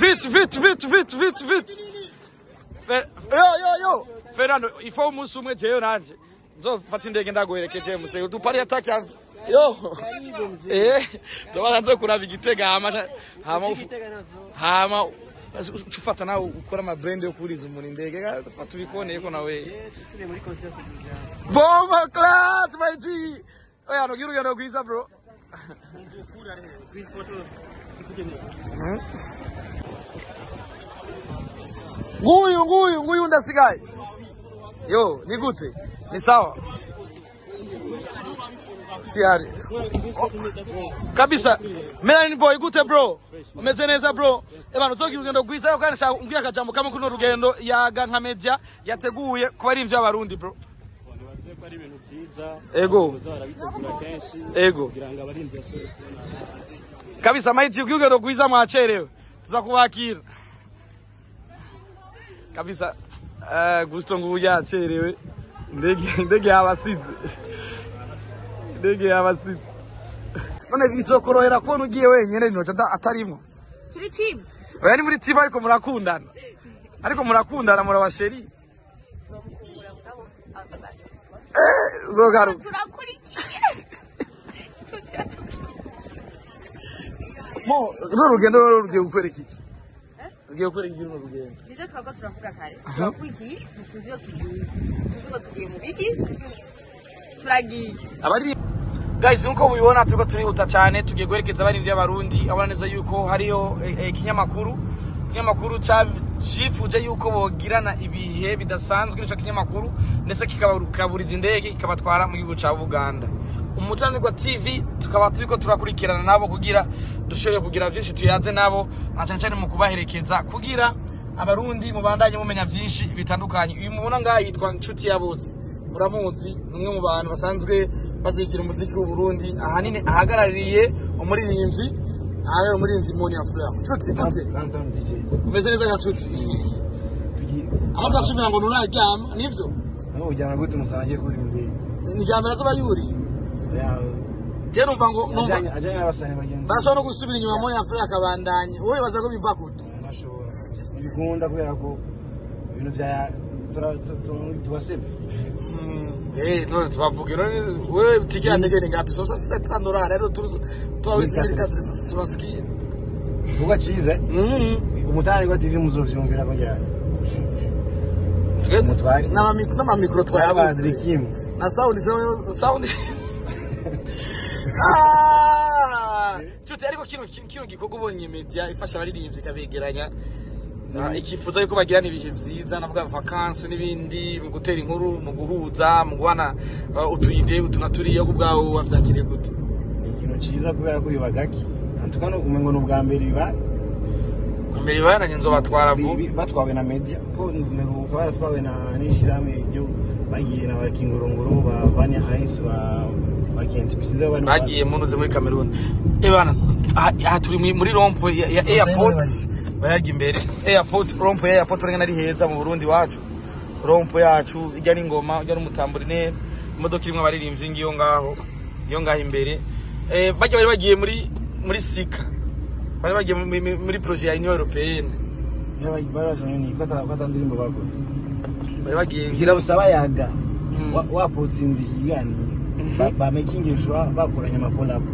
Vite, vite, vite, vite, vite, vite. Yo, yo, yo. Fernando, ifo umunsi umwe jewe nanje nzofata indege ndaguherekeje muse dupari ataki. Yo. Tubanza nzo kuraba igitega hama hama hama ufata nawe ukora ama brand yo kuriza umuntu indege fata ubikone ko nawe. Bomba class my G. Oya no giru no gwiza bro. Nguyu nguyu nguyu ndasigaye. Yo, ni gute? Ni sawa. Siari. Kabisa. Melanin boy gute bro. Umeze neza bro. Ebano uzogira urugendo rwiza kandi nshaka umbwira akajambo kamwe kuno rugendo yaga nka media yateguye kuba ari imvyo y'abarundi bro. Ego. Ego. Kabisa maiji urugendo rwiza mwacerewe. Tuzakubakira. Kabisa Gusto nguyu yacerewe. Indege yabasize. Indege yabasize. None bizokorohera kubona ugiye wenyene noca atarimo. Turi team. Oya ni muri team ariko murakundana. Ariko murakundana murabasheri. Zogaruka. Turakurikiye. Mo, runo rugendo rugiye gukwereka iki? Rugiye gukwereka iki runo rugendo? Nivyo twaba turavuga kare. Turakurikiye, tuzi iyo tugiye. Tuzi ngo tugiye mu biki? Turagiye. Abari guys nkuko mubibona turiko turihuta cyane tugiye guherekeza abari y'abarundi abona neza yuko hariyo ikinyamakuru cifuje yuko bogirana ibihe bidasanzwe nico kinyamakuru ndetse kikaburiza indege kikabatwara mu gihugu ca Buganda. Umutanirwa TV tukaba turiko turakurikirana nabo kugira dushobore kugira vyinshi tuyaze nabo na cyane cyane mu kubaherekeza kugira abarundi mubandanye mumenya vyinshi bitandukanye. Uyu mubona ngaha yitwa Nshuti ya Bose. Muramuzi umwe mu bantu basanzwe bashyigikira umuziki w'u Burundi ahanini ahagarariye umuririmbyi ayo umuririmbyi Monia Fleur. Nshuti gute? Umeze neza nka Nshuti? Amaze ashimira ngo nuraryama nivyo? No ujyana gute musangiye kuri indege? Ni rya mbere azoba yuriye. Je numva ngo numva ajanye n'abasani bagenzi. Bashobora no gusubira inyuma Monia Fleur akabandanya. Wowe baza ko biva gute? Ntashobora. Ntibikunda kubera ko ibintu bya tubasebe. No tubavuge none wewe tikia ndege ni ngapi? Sasa $700 rero tuwawisi tunasikia. Vuga chize. Umutanirwa TV muzovyumvira ko ryari. Twese n'ama micro twayabuze. Na sound sound. Tuti ariko kino gikorwa ubonye media ifasha abaririmbyi ikabegeranya. Ikifuza yuko bagirana ibihe vyiza navuga vacances n'ibindi mu gutera inkuru mu guhuza mu guhana utuyide utunaturiye ku bwawe wavyakiriye gute? Ni ikintu ciza kubera ko bibagaki antuka no umengo n'ubwa mbere biba mbere bibananye nzobatwara vuba batwawe na media ko meruka baratwawe na nishirame ryo bagiye na bakingorongoro ba Vania Ice ba bakenti bisinze abantu bagiye munuze muri Cameroon. Ebana aha turi muri rompo ya airport bayarya imbere airport rompo ya airport urengana ari heza mu Burundi wacu rompo yacu ijya n'ingoma ijya n'umutamburine imodoka irimwe abaririmbyi ngiyo ngaho iyo ngaho imbere bajya bari bagiye muri Sika bari bagiye muri projet ya Union Européenne baraje ni ko atandirimbo bakoze bari bagiye ngira busaba yaga wapotsinze ikiganiro ba making sure bakoranye amakolabo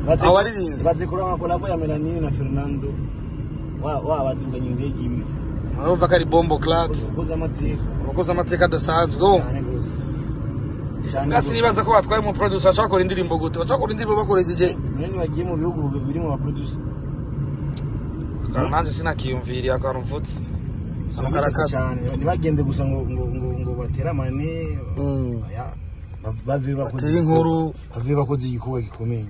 abaririmbyi bazikora amakolabo ya Melanie na Fernando wabaduganye indege imwe urumva ko ari bombo clat ukoze amateka adasanzwe. Ngasi nibaza ko batwaye mu producer ashaka gukora indirimbo gute bashaka indirimbo bakoresheje none bagiye mu bihugu biri mu ba producer nanjye sinakiyumviriye akantu mvutse ntibagende gusa ngo ngo ngo ngo bateramane bave bakoze inkuru bave bakoze igikorwa gikomeye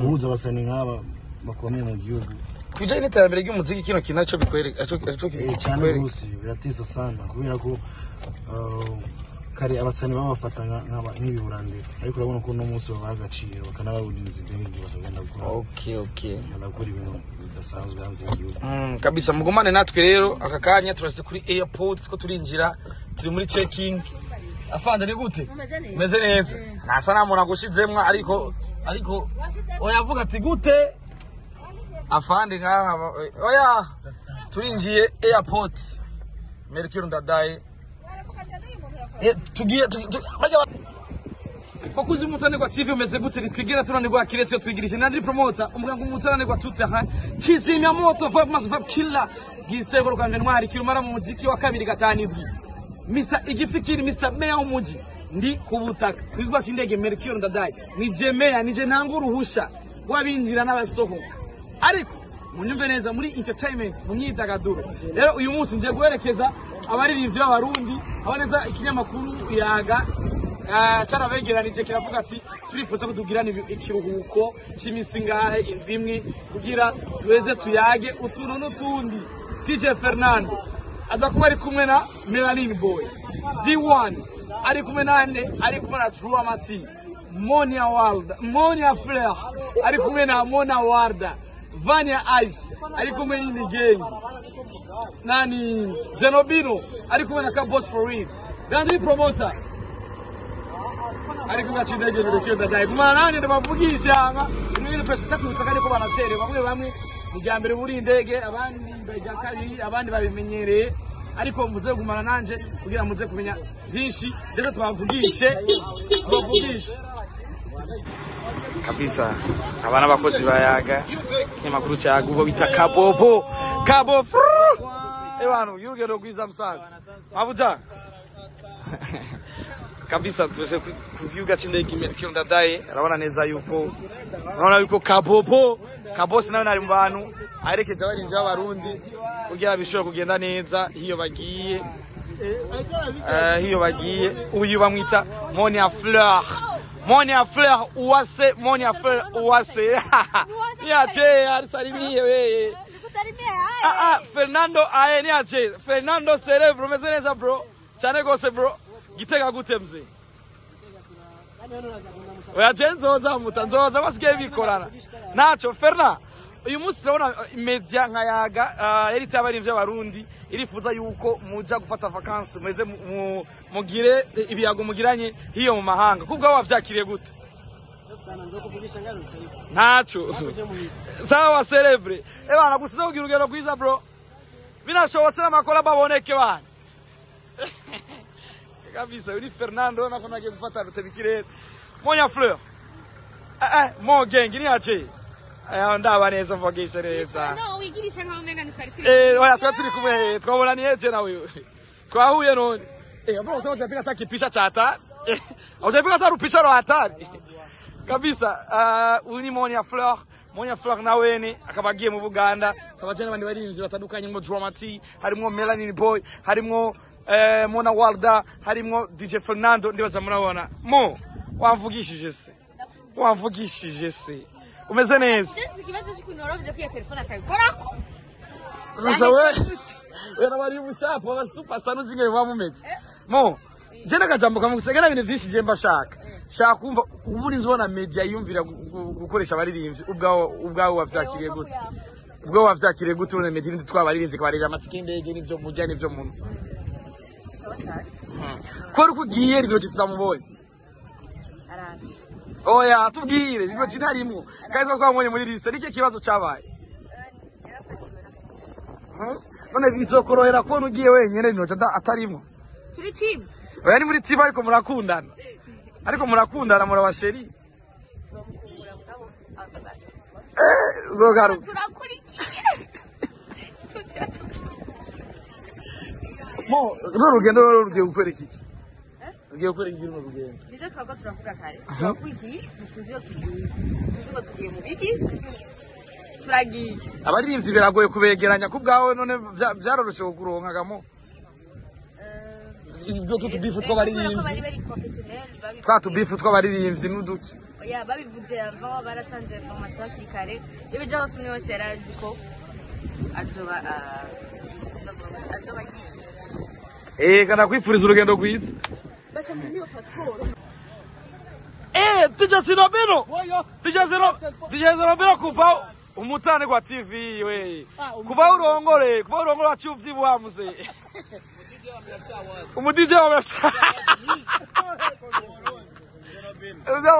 guhuza abasani nk'aba bakomeye mu gihugu Kujya n'iterambere ry'umuziki kino kintu naco bikwereka aco cyane gose biratisa sana kubera ko kare abasani babafata nk'ibiburande ariko urabona ko no munsi babaha agaciro bakanababuriza indege bakagenda gukora okay bakora ibintu bidasanzwe hanze y'igihugu. Kabisa mugumane natwe rero aka kanya turase kuri airport two turinjira turi muri checking. Afande ni gute? Meze neza. Nasa namuna gushizemwa ariko oya avuga ati gute? Afande ngaha oya turinjiye airport Melchior Ndadaye. Tugiye bajya bakuzi umutanirwa TV umeze gute nitwigira turanirwa kiretse twigirishe nandi promoter umuganga umutanirwa tutaha kizimya moto vibe mass vibe killer gisego rukanje ntwari kirumara mu muziki wa kabiri gatanibwi Mr Igifikiri Mr Meya w'umuji ndi ku butaka kwigwa cy'indege Melchior Ndadaye nije meya nije ntanga uruhusha wabinjira n'abasohoka ariko munyumve neza muri entertainment mu myidagaduro. Rero uyu munsi ngiye guherekeza abaririmbyi b'abarundi abaneza ikinyamakuru Yaga carabegeranije kiravuga ati turifuza ko tugirana ikiruhuko cy'iminsi ngahe indwi imwe kugira tuweze tuyage utuntu n'utundi. DJ Fernando aza kuba ari kumwe na Melanin Boy D1 ari kumwe nande ari kumwe na Dramati Monia Warda Monia Fleur ari kumwe na Mona Warda Vania Ice ari kumwe n'Inigengi nani Zenobino ari kumwe na Kabos for real Grandi promoter ari kumwe cy'indege Melchior Ndadaye kumana nani ndabavugisha anga ibintu pesa takwibutsa kandi ko banacere bamwe bamwe irya mbere buri indege abandi bajya kabiri abandi babimenyereye ariko muze kugumana nanje kugira muze kumenya byinshi ndetse tubavugishe kabisa. Abana bakozi bayaga ikinyamakuru cya Google bita Kabobo Kabo ebano y'urugendo rwiza musaza mabuja kabisa. Tuweze kubyuga cy'indege Melchior Ndadaye arabona neza yuko urabona yuko Kabobo Kabosi nawe nari mu bantu aherekeje abarinzi b'abarundi kugira bishobore kugenda neza hiyo bagiye. Hiyo bagiye uyu bamwita Monia Fleur Monia Fleur Uwase Monia Fleur Uwase niache alisalimie wewe. Fernando aye niache Fernando Cerebro meze neza bro cyane gose bro gitega gute mzee. Oya je nzoza mutanzoza basigaye bikorana naco Ferna. Uyu munsi turabona media nka Yaga yari itabarimvye abarundi irifuza yuko muja gufata vacances mweze mugire ibiyago mugiranye hiyo mu mahanga kubwa wavyakiriye gute? Naco sawa celebre ebana gusiza kugira urugendo rwiza bro binashobotse n'amakora baboneke bana kabisa. Uri Fernando nako nagiye gufata rutebikirere Monia Fleur mo gang ni aje ndaba neza mvugisha neza. No wigirisha nka umenga ni twari turi oya twari kumwe twabona ni eje nawe twahuye none bro utapiga hata kipisha cha hatari utapiga hata rupicha rwa hatari kabisa. Uyu ni Monia Fleur Monia Fleur nawene akaba agiye mu Buganda akaba cyane abandi barinzi batandukanye ngo Dramati harimo Melanin Boy harimo Mona Warda harimo DJ Fernando ndibaza murabona mo wamvugishije se umeze neza. Ikibazo cy'ukuntu warovye ko iya telefone atayikorako sasa we nabari ubushapu aba superstar n'uzinge biba mumeze mo je nakajambo kamukusegera ibintu byinshi je mbashaka shaka kumva ubu nzibona media yumvira gukoresha abaririmbyi ubwawe wavyakiriye gute ubwo wavyakiriye gute ubona media ibindi twabaririmbyi kabarira amatike y'indege n'ivyo murya n'ivyo muntu ko uri kugiye rino tutamubonye. Oya tubwire bino kintarimo kandi twamubonye muri liste niki kibazo cabaye none bizokorohera kubona ugiye wenyene bino atarimo turi team. Oya ni muri team ariko murakundana murabasheri zogaruka turakurikiye mo runo rugendo rugiye gukwereka iki rugiye gukwereka iki runo rugendo nivyo twaba turavuga kare turakurikiye tuzi iyo tugiye tuzi ngo tugiye mu biki turagiye. Abaririmbyi biragoye kubegeranya kubwawe none byaroroshe kukuronkagamo ibyo tutubifu tw'abaririmbyi twa tubifu tw'abaririmbyi n'uduki. Oya babivuze avant baratanze information hakiri kare ibyo hose umwe wese yarazi ko azoba agiye. Kana kwifuriza urugendo rwiza. Basha muri iyo passport. DJ Zenobino. DJ Zenobino kuva umutane kwa TV we. Kuva urongore wacu uvyibuha muze. Umu DJ wa mrasa.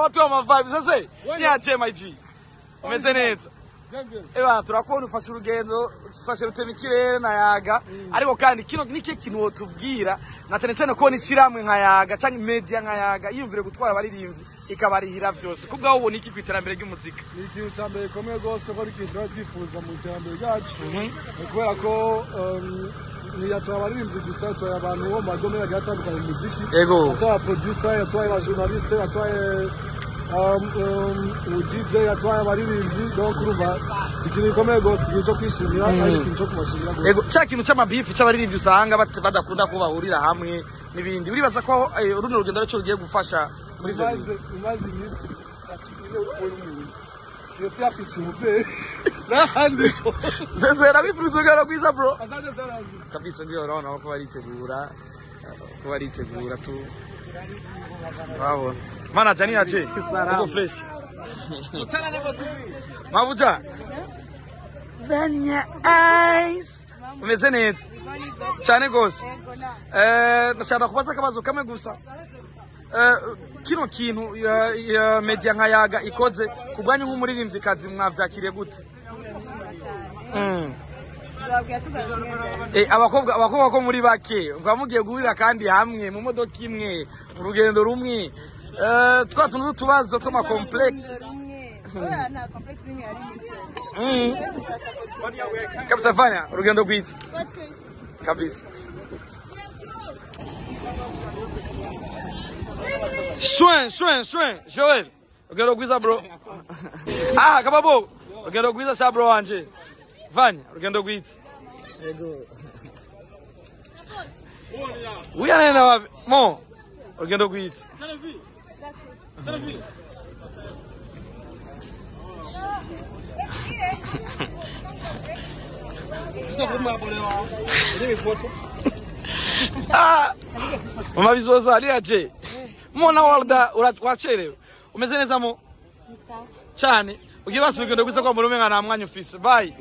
Watu wa mavibe. Sasa ni ache my G. Umeze neza. Eba turakubona ufashe urugendo, ufashe rutema ikirere na Yaga. Ariko kandi kino niki kintu wotubwira na cyane cyane kubona ishiramwe nka Yaga canke media nka Yaga yiyumvire gutwara abaririmbyi ikabarihira vyose. Kubwaho ubona iki kwiterambere ry'umuziki? Ni ikintu cya mbere gikomeye rwose ko ari ikintu tuba twifuza mu iterambere ryacu. Kubera ko ntiyatwaye abaririmbyi gusa, yatwaye abantu bo mu madomene agiye atandukanye mu muziki. Ego. Yatwaye abaproducer, yatwaye abajournaliste, yatwaye DJ, yatwaye abaririmbyi. Donc urumva ikintu gikomeye rwose, ikintu cyo kwishimira kandi ikintu cyo kubashimira rwose. Ego, ca kintu c'amabifu c'abaririmbyi usanga badakunda ko bahurira hamwe n'ibindi. Uribaza ko runo rugendo arico rugiye gufasha muri ivyo bintu? Umaze iminsi 3 ine uri kumwe n'umuntu ndetse yakwiciye umuvyeyi n'ahandi. Zezera bipfuza urugendo rwiza bro. Asante sana. Kabisa ndio unaona wako baritegura, ko baritegura tu. Bravo. Manager ni aje? Uko fresh. Mabuja. Vanya eyes. Umeze neza. Cyane gose. Ndashaka kubaza akabazo kamwe gusa. Kino kintu ya media nka Yaga ikoze ku bwanyu nk'umuririmvyikazi mwavyakiriye gute? Tuzababwira tugarutse. Abakobwa ko muri bake mukaba mugiye guhurira kandi hamwe mu modoka imwe mu rugendo rumwe, twa tuntu n'utubazo tw'amakomplexe. Rumwe. Oya, nta complexe n'imwe yari muri twe. Kabisa fanya urugendo rwiza kabisa. Shwen shwen shwen Joel, urugendo rwiza bro. Ah, kababo, urugendo rwiza sha bro wanje. Vanya, urugendo rwiza. Uya nenda wapi? Mo, urugendo rwiza. Ah, mama bizoza ari aje. Mona walda wacherewe. Umeze neza mo? Cyane. Ugiye basi urugendo rwiza kwa murume nka nta mwanya ufise. Bye.